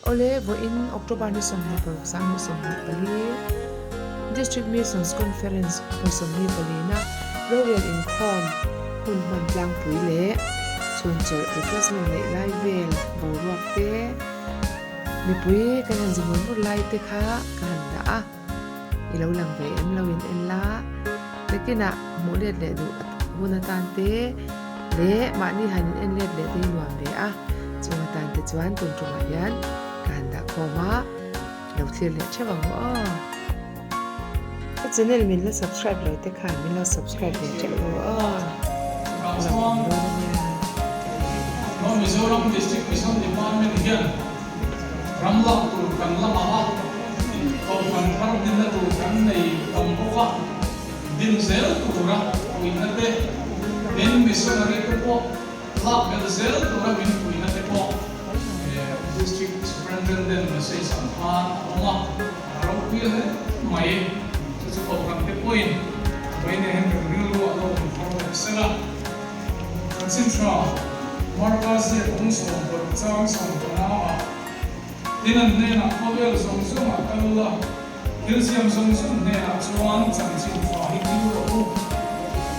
Awle, vawiin October ni 26 24 District Missions Conference vawi 24 na rorel inkhawm hun hman tlangpui leh chhun chawlh refreshment neih lai vel boruak te mipui kan han zi mur mur lai te kha ka han dah a, i lo lang ve em lo in en la, nakinah hmuh let leh duh hun atan te leh mahni han in en let leh te hi nuam ve a, chung atan te chuan tun tumah hian ka han dah khawm a. Lo thlir leh theuh ang u aw. Ka channel min la subscribe lo te khan min lo subscribe ve theuh u aw. Ka lo awm dawn a nia. North Mizoram District Mission Department hian ram lak tur kan la mah a, kohhran thar dinna tur kan nei tam bawk a, din zel tura puihna te, tin missionary te pawh lak belh zel tura min puihna te pawh District Superintendent message ang khan a awm a, a ropui hle mai. Chu chu kohhran te pawhin vawiin hian kan rilru a lo awm thar leh sel a. Chanchin tha Marka ziak bung 16 chang 15 ah tin an hnenah khawvel zawng zawng ah kal ula, thil siam zawng zawng hnenah chuan chanchin tha hi kil rawh u.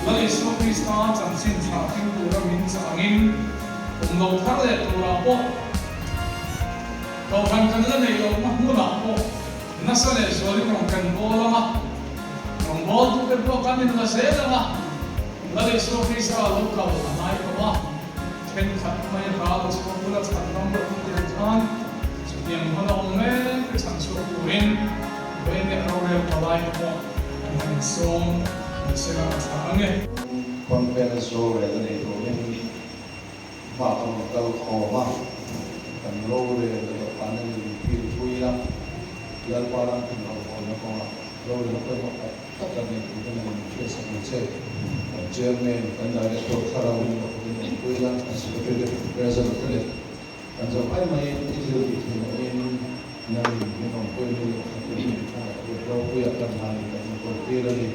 Lal Isua Krista chanchin tha kil tura min chah angin, Kum lo thar leh turah pawh Kohhran kan la neih lohna hmunah pawh nasa leh zualin rawn kan bawl ang a, rawn bawltute pawh kan inla zel ang a, Lal Isua Krista lo kal a hnai tawh a, thenkhat mai ral a chhuak bula chhan ram rawh u tih ang khan chutiang hmun a awm mek te chhan chhuak turin vawiin leh rorel palai te pawh an han insawm ni sela a tha ang e. Conference rorel a nei turin Hma kan rawn kal khawm a, kan rorel a dawhkan a ni phil phui a, Lalpa ram kan rawn hawnna kawnga rorel a pawimawh tak tak a ni tih kan rawn hriatsak ang che. Kan Chairman, kan Director thlarau in rawn in awm pui a, kan Secretary Deputy President te leh kan zo mai maiin i thil tih theih lohin nangin min awm pui ni leh khat in min thlah tur ropuia kan hlan in kan inkawl tir a ni.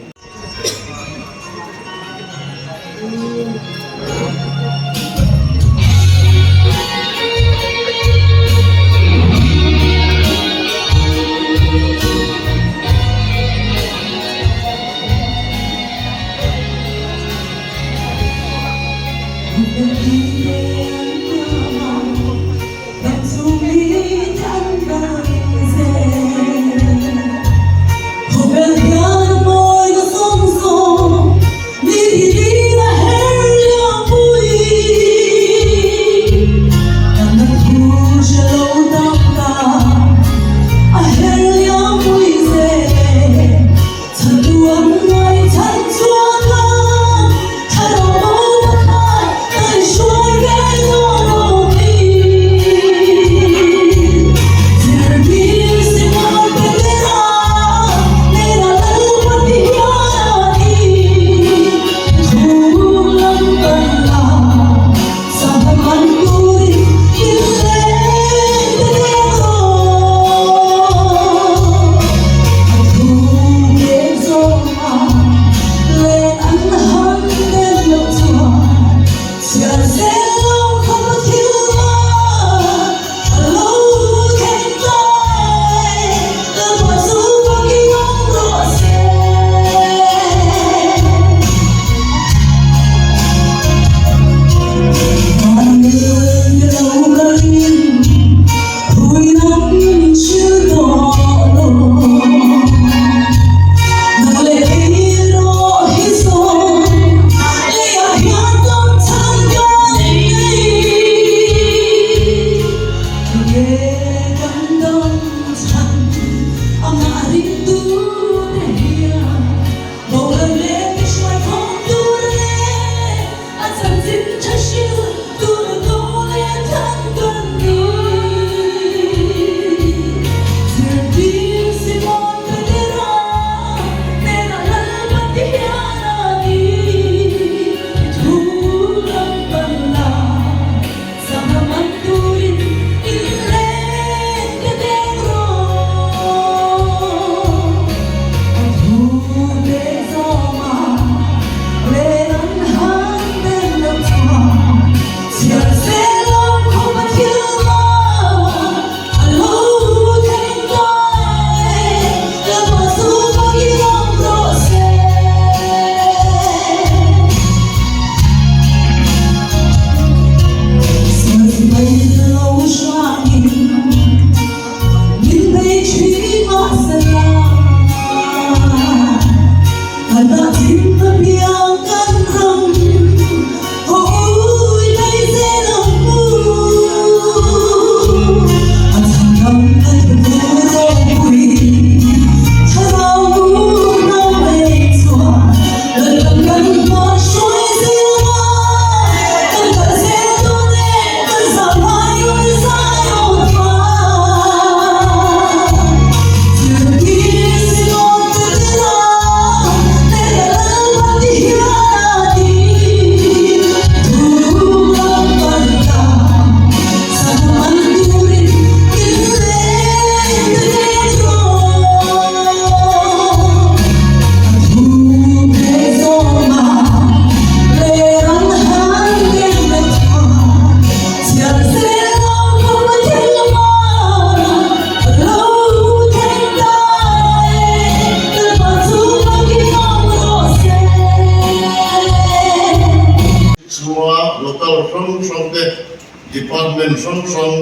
Department hrang hrang,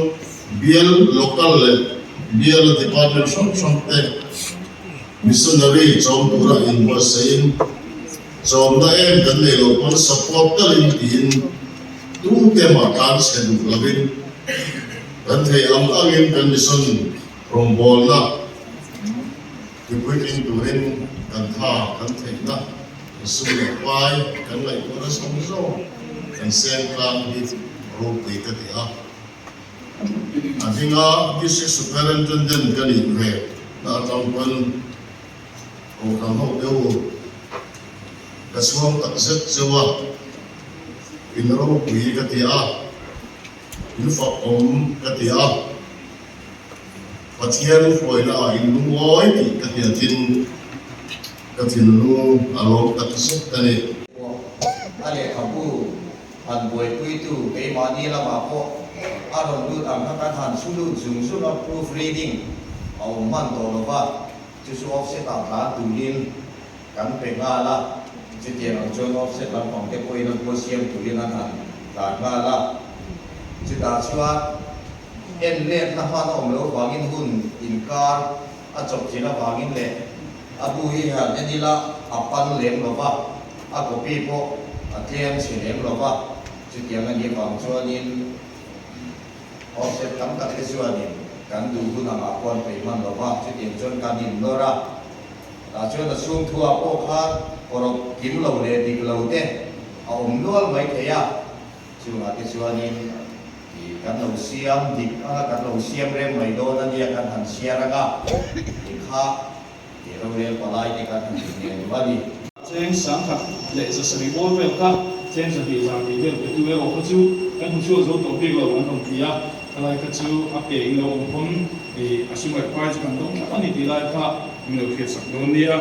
bial, local leh biala department hrang hrang te missionary chawm tura inbuatsaih in chawmna em kan nei lo pawn support talin tiin tute mah tan chhe duh lovin kan theih ang angin kan mission rawngbawlna Tipuitling turin kan tha kan theihna kan sum leh pai kan ngaihtuahna zawng zawng kan seng tlang hi ropui ka ti a. A hminga District Superintendent ka nih ve na atang pawn Kohhran ho deuh ka chhuang tak zet zeuh a, in ropui ka ti a, in fakawm ka ti a. Pathian hruaina ah in lungawi tih ka hriatin ka thinlung a lawm tak zet a ni. Pawh a lehkhabu han buaipuitu keimahni lamah pawh a rawn lut ang kha kan han chhu lut zung zung a, proof reading a awm hman tawh lo va, chu chu offset ah tlan turin kan pe nghal a, chutiang ang chuan offset lampang te pawhin an pawh siam turin an han tlan nghal a, chutah chuan. En letna hman a awm loh vangin hun inkar a chawp thin avangin leh a bu hi han en ila a pan lem lo va, a copy pawh a tlem chhe lem lo va, chutiang a nih vang chuanin offset tam tak te chuanin kan duh hun angah pawh an peih hman lo va, chutiang chuan kan innawr a, tah chuan a chhung thuah pawh khan kawrawp kim lo leh dik lo te a awm nual mai thei a. Chungah te chuanin ih kan lo siam dik anga kan lo siam rem mai dawn a nia kan han chhiar anga ih kha ih rorel palai te kan han ti ngen duh a ni. Cheng sangkhat leh zasarih bawr vel kha cheng zahnih zan tih vel petu erawh kha chu kan hmu chhuak zo tawh bik lo an rawn ti a, khalai kha chu a pe in lo awm pawn ih a sum leh pai chu kan dawng thlap a ni tih lai kha min lo hriat sak dawn nia.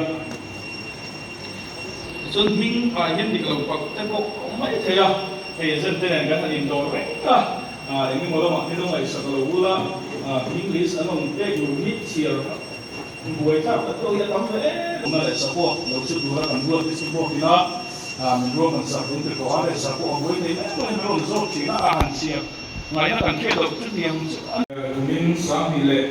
Tichuan hming ah hian dik lo pak te pawh a awm mai thei a, hei agent te nen kan han indawr reng a, eng emaw lamah hi lo ngaihsak lo ula, hming list an rawn pek luh hi chhiar buai thlak tak pawh hi a tam ve em. Na leh support lo chu tura kan ruat te chu bawk ila, min ruak han sak dun te tawh a, leh support a buai thei mai mai min rawn zawk thin a, a han chhiar ngaihna kan hriat loh chu tiang chu a ni. Kumin 2000 leh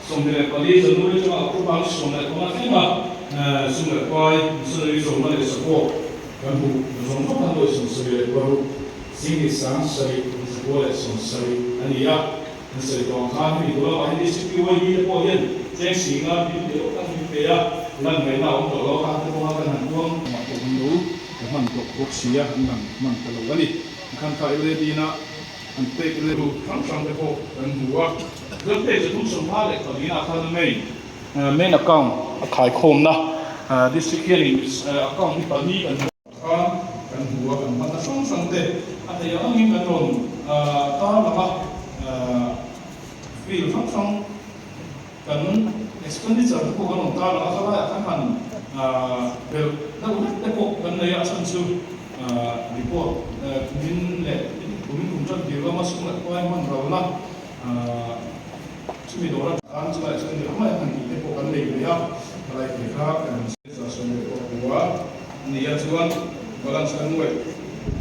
24 January atanga October ni 15 thleng a sum leh pai missionary zawmna leh support kan hmuh zawng zawng khan nuai 76 singni sang sarih zakua leh 70 a ni a. An sawi tawh ang khan hemi tur lamah hian District PYD te pawh hian cheng singa bil te deuh tak min pe a, lan ngaihna a awm tawh lo a, kha te pawha kan han puang. Mah pawh kan lo ka hman tawh bawk si a, an lang hman ta lo a ni. Khan kha LAD na An pek rilru hrang hrang te pawh kan hmu a. Chuan page 34 ah khan main main account a khaikhawmna district hianin account hi pali kan hmu khan kan hmu a, kan hmanna hrang hrang te a theih ang angin kan rawn tarlang a, field hrang hrang kan expenditure te pawh kan rawn tarlang a, khalaiah khan han belh deuh hlek te pawh kan nei a, a chhan chu report kumin leh kumin kum tan tir lama sum leh pai hman ralna chumi dawra tan chulaiah chuan ni ramai han tih te pawh kan nei ve a, khalai te kha kan za sawm leh pawh hmu a ni a, chuan balance kan nuaih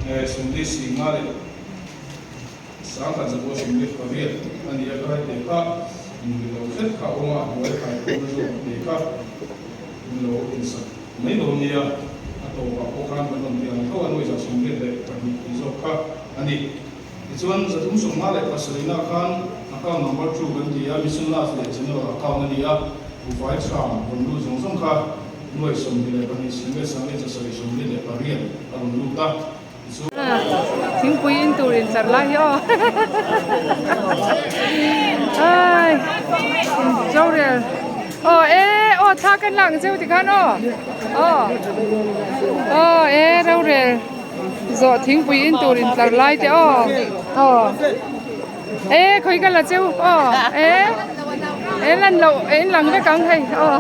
40 singa leh Sangkhat zakua 48 a ni a, ka rai te kha in lo hret kha a awm a, a hnuai khai pawh na zawk te kha in lo insak mai dawn nia, a tawpah pawh khan kan rawn ti ang tho a, nuai za 82 tih zawk kha a ni. Tichuan 357 ah khan account number 2 kan ti a, Mission Last leh General account a ni a, buhfai thram rawn lut zawng zawng kha nuai 22 sing leh sang leh zasarih 48 a rawn lut a. Thingpui in tur in tlar lai hi aw ai rorel aw e aw thla kan lak ang cheu tikhan aw aw aw e rorel zawh thingpui in tur in tlar lai te aw aw e khawi ka la cheu aw e e lan loh e in lang vek ang hei aw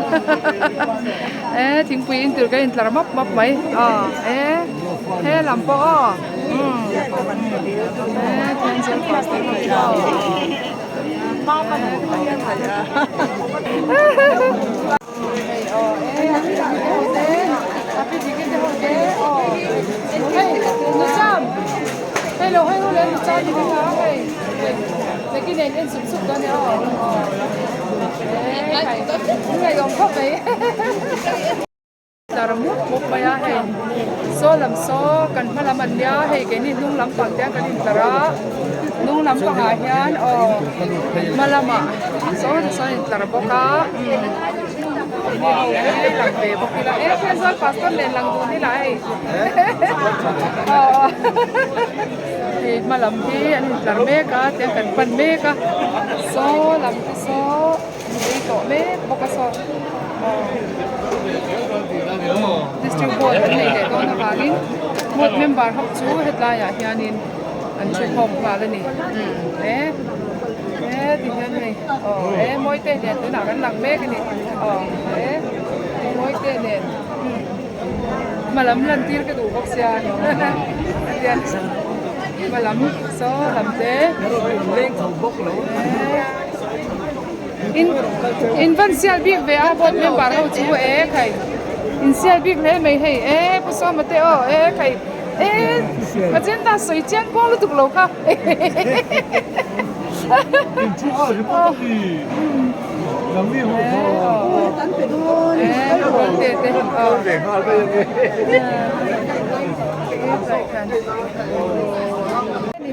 e thingpui in tur ka in tlar map map mai aw e he lam pawh aw umm e thenzawl pastor ho chu aw hei aw e a pi diki te ho te a pi diki te ho te aw hei nucham hei lo hawi ru le nucham ni vek a hei. Nakin en en sup sup dawn e aw. E khai. Ngaihawm khawp mai. Tlar mup mup mai a hei saw lam saw kan hma lam an nia hei keini hnung lampang te kan intlar a hnung lampangah hian aw hma lamah saw te sawn intlar bawk a keini ho hi lang ve bawk ila e Thenzawl pastor nen lang dun ila hei aw hei hma lam hi an intlar mek a tiang kan pan mek a saw lam te saw. Ei tawh mek bawk a saw district board an nei leh dawn avangin board member ho chu hetlaiah hianin an thu khawm nghal a ni e e ti hian hei aw e mawite nen tunah kan lang mek a ni aw e mawite nen hma lam lan tir ka duh bawk sia hetiang hma lam saw lam te. In in van sial bik ve a board member ho chu e khai in sial bik hle mai hei e pu sawma te aw e khai e agenda sawi chiang kuang lutuk lo kha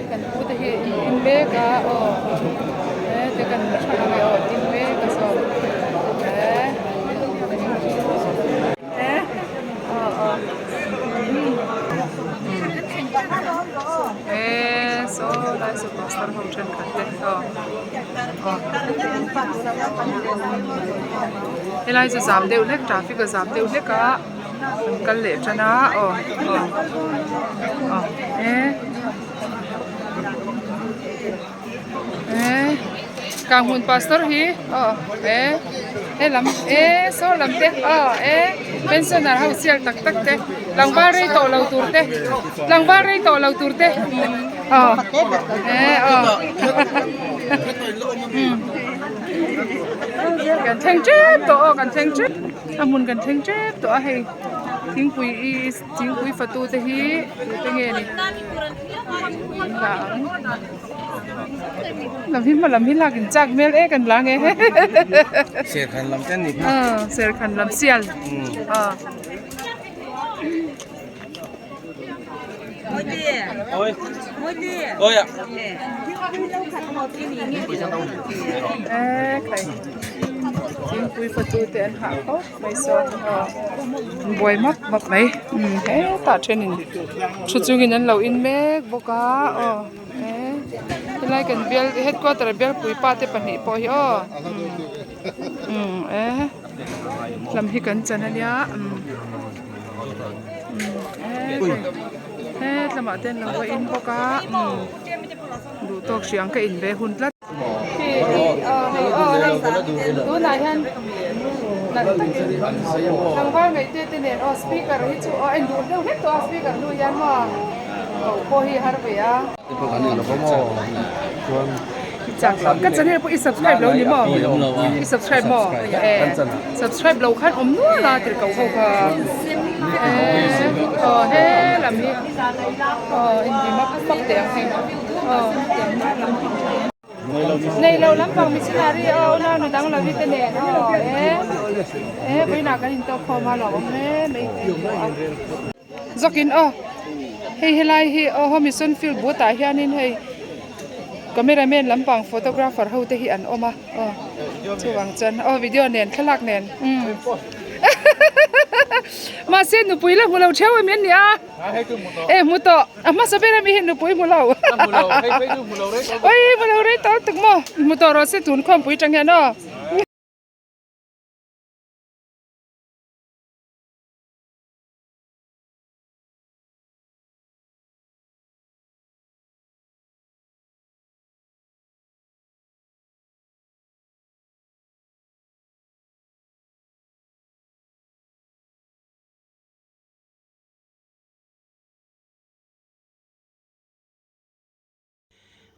Kan pu te hi in in mek a aw he te kan tha ang e aw ding mek a saw he he aw aw he saw lai saw pastor ho thenkhat te aw aw helai chu zam deuh hlek traffic a zam deuh hlek a. An kal leh tan a aw aw aw e e kanghmun pastor hi aw e helam e saw lam te aw e pensioner ho sial tak tak te tlangval rei tawh lo tur te tlangval rei tawh lo tur te aw e aw kan thleng tep tawh aw kan thleng tep. A hmun kan thleng tep tawh a hei thingpui i thingpui fatu te hi tute nge ni an dah ang lam hi hma lam hi lak in chak hmel ek an la nge Serkhan lam te an ni kha Serkhan lam sial Thingpui fatu te an hah khawp mai saw an buai map map mai hetah thenin thu chungin an lo in mek bawk a aw helai kan bial headquarter bialpui pa te pahnih pawh hi aw lam hi kan chan ania. He tlamah te an lo va in bawk a duh tawk hrih ang ka in ve hun tlat. Tunah hian nalh takin tlangval ngaih te te nen aw speaker hi chu aw en duh deuh hlek tawh a speaker hnu hian maw koh pawh hi har ve a. Ka channel pawh i subscribe lo ni maw? I subscribe maw? Subscribe lo khan awm nual a tirh koh ho kha aw he lam hi aw inti map map teh ang hei aw nei lo lampang missionary aw na nu dang lo hi te nen aw e e vawiinah kan intawk khawm a lo awm hle mai zawkin aw hei helai hi aw home mission field but ah hianin hei cameraman lampang photographer ho te hi an awm a. Aw chuvang chuan aw video nen thlalak nen umm mahse nupui la hmu lo theu em an ni a e hmu tawh a hmasa ber ami hi nupui hmu lo oi hmu lo rei tawh tuk maw hmu tawh rawh se tun khawmpui tang hian aw.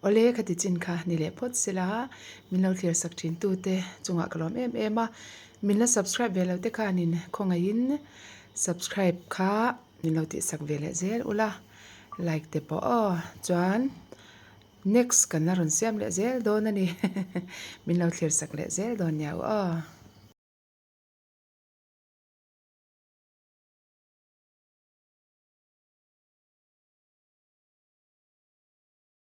Awle khati chin kha ni leh phawt sela min lo thlir sak thin tu te chungah ka lawm em em a min la subscribe ve lo te khanin khawngaihin subscribe kha min lo tihsak ve leh zel ula like te pawh aw chuan. Next kan la rawn siam leh zel dawn a ni. Min lo thlir sak leh zel dawn nia u aw.